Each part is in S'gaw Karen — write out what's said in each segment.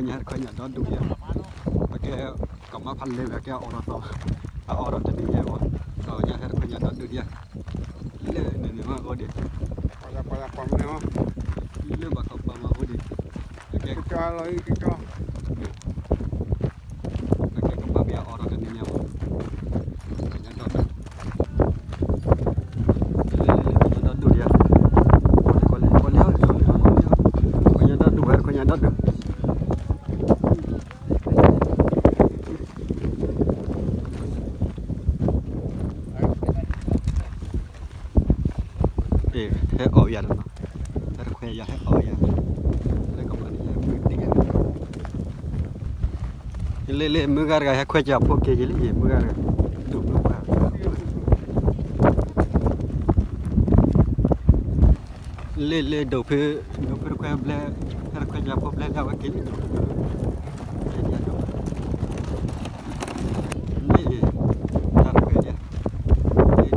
ညါဟဲတခွဲညါဒီဒူၣ်ဒံး, အကဲ ကမၤဖးလဲၢ်ဝဲ အကဲအအိးထီၣ်သီ, အအိးထီၣ်တနံၤညါဝဲ, ကီၢ်ညါဟဲတခွဲညါဒီဒူၣ်ဒံး, လၢန့ၣ်န့ၣ်မ့ၢ်အိၣ်ဒံး, လၢဘၣ်ကီၢ်ပၤမ့ၢ်အိၣ်ဒံး, အကဲ အကဲကမၤဖးအအိးထီၣ်တနံၤညါဝဲ, ညါဒီဒူၣ် ဒီဒူၣ်ဒံး, ခွဲညါဒီဒူၣ်ဝဲ ခွဲညါဒီဒူၣ် ဟဲအီၣ်ယၤလီၤ, ဟဲတခွဲယၤ ဟဲအီၣ်ယၤ, လၢကမၤန့ၣ် ယမုၢ်တံၢ်ယၤ, လၢလၢမုၢ်ဂၤတဂၤ ဟဲခွဲကၢ်ဖိက့ၤက့ၤလံ မုၢ်ဂၤတဂၤ, ဒိၣ်မုၢ်ပှၢ် လၢလၢဒိၣ်ဖု ဒိၣ်ဖုတခွဲဘျဲ, ဟဲတခွဲကၢ်ဖိဘျဲလၢအဝဲက့ၤလံ ဒိၣ်ဖု, မ့ၢ်တၢ်တခွဲဒံး,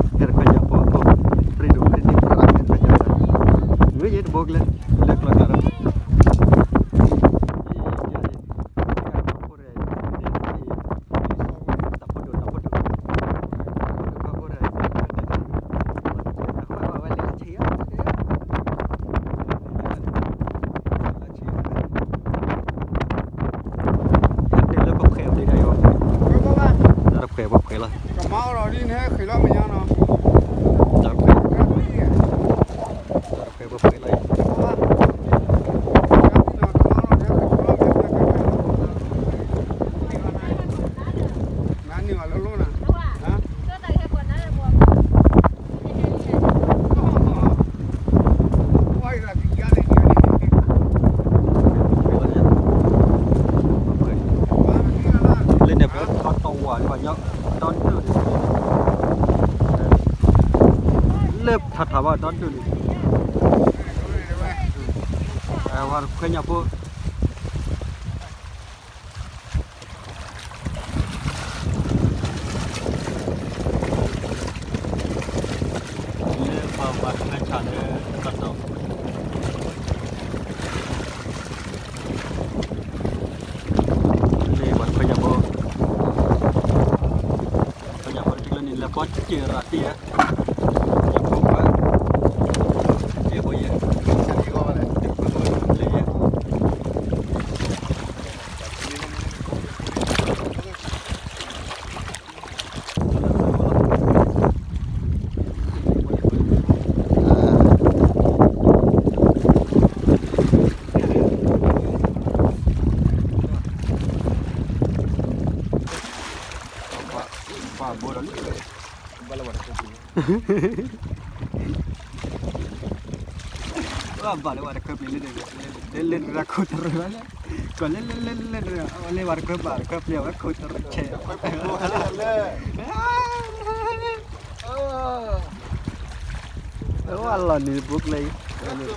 ဟဲတခွဲကၢ်ဖိ ပြံဒိၣ်ပြံဒိၣ် ဟဲတခွဲကၢ်ဖိ, မ့ၢ်ယတဘိကျဲ လၢကျီၢ်ကျါဒီး လၢပှဲၤပှဲၤလီၤ, ကမၤအီၤဒီးဒ်န့ၣ် ဟဲဃ့ၢ်လီၤမဲာ်ညါနီၤ, တၢ်ခွဲး, တၢ်ခွဲးပှဲၤပှဲၤလီၤ, နၤန့ၢ်ဘၣ်လၢလီၤနၤ လၢန့ၣ်ပှၤတဝၤလၢပှၤညီ ဒီဒူၣ်န့ၣ် လၢထးထးဘၣ်ဒီဒူၣ်န့ၣ် ဝၤခွဲညါဖိ လၢပှၤဘၣ်ထွဲဆၣ်လၢကတီၢ် လၢပှၤခွဲညါဖိ, ခွဲညါဖိတကျၢၢ်န့ၣ် လဲၤပီစၢၤရၤတံၢ်ဧါ, ညါဖိပှၤ, ယဲဖိယဲ, လၢယဲ ပှၤဘိဒီးလံ, ဘၣ်လၢဝၤတခွဲပျံၤ, ဘၣ်လၢဝၤတခွဲပျံၤလံ, လၢလၢတရၢခိၣ်တရၢဘၣ်လၢ, ကီၢ်လၢလၢလၢလၢတရၢ, အဝဲလၢဝၤတခွဲဘၣ်တခွဲပျံၤ အဝဲခိၣ်တရၢဆဲး, အဝဲလီၤန့ၣ်ဘိကျဲအံၤ န့ၢ်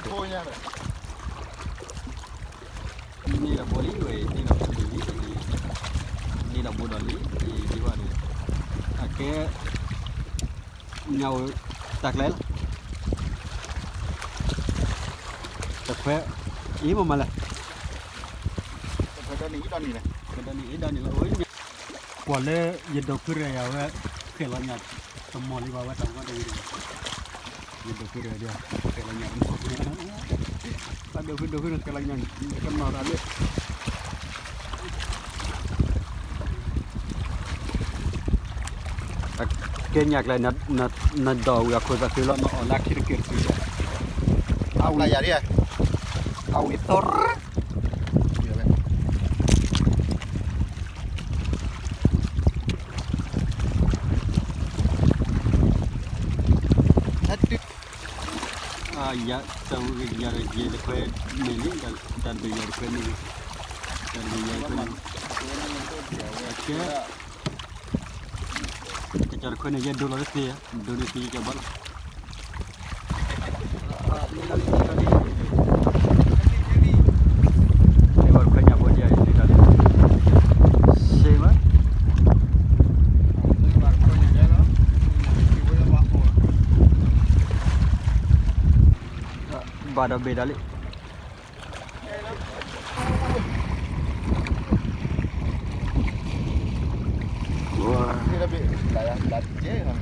ဒီးဘိလံဝဲ, န့ၢ်ဒီးဘိလံ, န့ၢ်ဒီးဘိဒီးလံ, ဒ်ဘၣ်န့ၣ်, အကဲ, ညါဝဲ, တၢ်ကျဲလီၤ, တခွဲ, အံၤမ့ၢ်မၤလဲၣ်, တခွဲဒီနံၤအံၤဒီနံၤလီၤ, တခွဲဒီနံၤအံၤဒီနံၤလီၤ, ကွၢ်လၢယဒိးဖုရဲၣ်ယၤဝဲ, ဃဲၤလီၤညါ, တမီၢ်လံဘၣ်ဝဲတၢ်ဝဲတဂ့ၤတဂ့ၤ ယဒိးဖုရဲၣ်ဒံး, ဃဲၤလီၤညါတမီၢ်, ဘၣ်ဒိးဖုဒိးဖုန့ၣ် ဃဲၤလီၤညါ, ကနီၤတၢ်လၢ ကဲညါကျဲ, နဒိးဝံၤအခိၣ်သးခုလီၤ နအီၣ်လၢခံတက့ၢ်တက့ၢ်, အဝံၤ, အဝံၤသီရၢ ယၤတဝံၤကယၤဒီးယဲတခွဲမ့ၢ်လံ, တၢ်တဘ့ၣ်ယၤတခွဲမ့ၢ်, တၢ်တဘ့ၣ်ယၤတခွဲမ့ၢ်, ကဲ, ကစၢ်တခွဲန့ၣ် ယဲဒိလီၤတသ့, ဒိန့ၣ်သ့ယကဘၣ်လီၤ. ဘၣ်ဒီးဘ့ၣ်ဒၣ်လံ. မ့ၢ်ဘိဒီးလံ မ့ၢ်ဘိဒီးလံ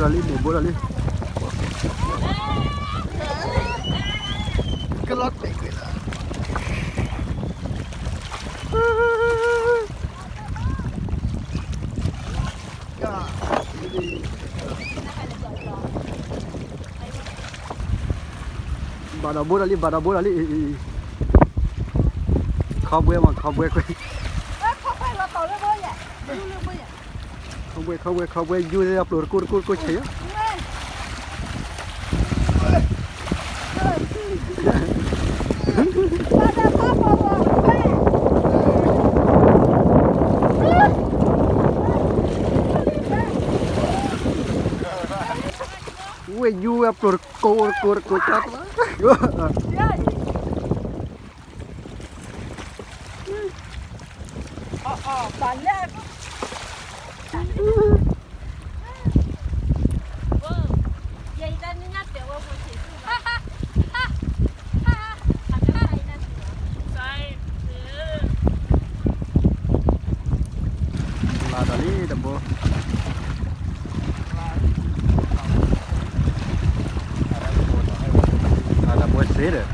ကလီၤတဲာ်ကွံာ်လီၤ ဘၣ်ဒီးဘိဒီးလံ ဘၣ်ဒီးဘိဒီးလံ ခီဘှဲမး ခီဘှဲကွံာ် ခီဘှဲ ခီဘှဲ ခီဘှဲ ယူၤလၢအပျိၢ်တကိးတကိးတကိးဆဲးယီၤ ဝဲၢ်ယူၤဝဲၢ်ပျိၢ်တကိးတကိးတကိးကၢ် လၢ်ဒီးလံတဘိ တဘိစ့ဒီး စ့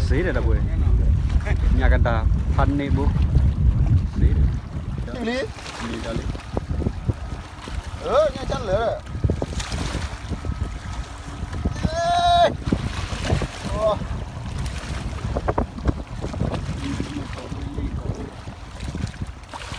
ဒီးတဘိ ညၣ်ကဒါဖးန့ၣ်ဘိ စ့ဒီး လံ လံဒီးလံ ညၣ်ကလၢာ်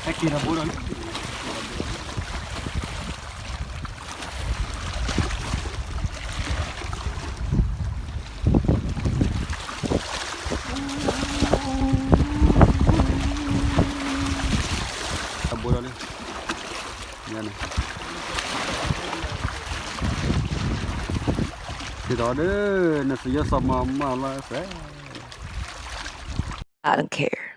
ဟဲက့ၤဒီးဘိဒီးလံ တဘိဒီးလံ ညါန့ၣ် ဒ်သိးဒီး နစံးယိၣ်စီၤမၤမၢ်လီၤစဲး I don't care.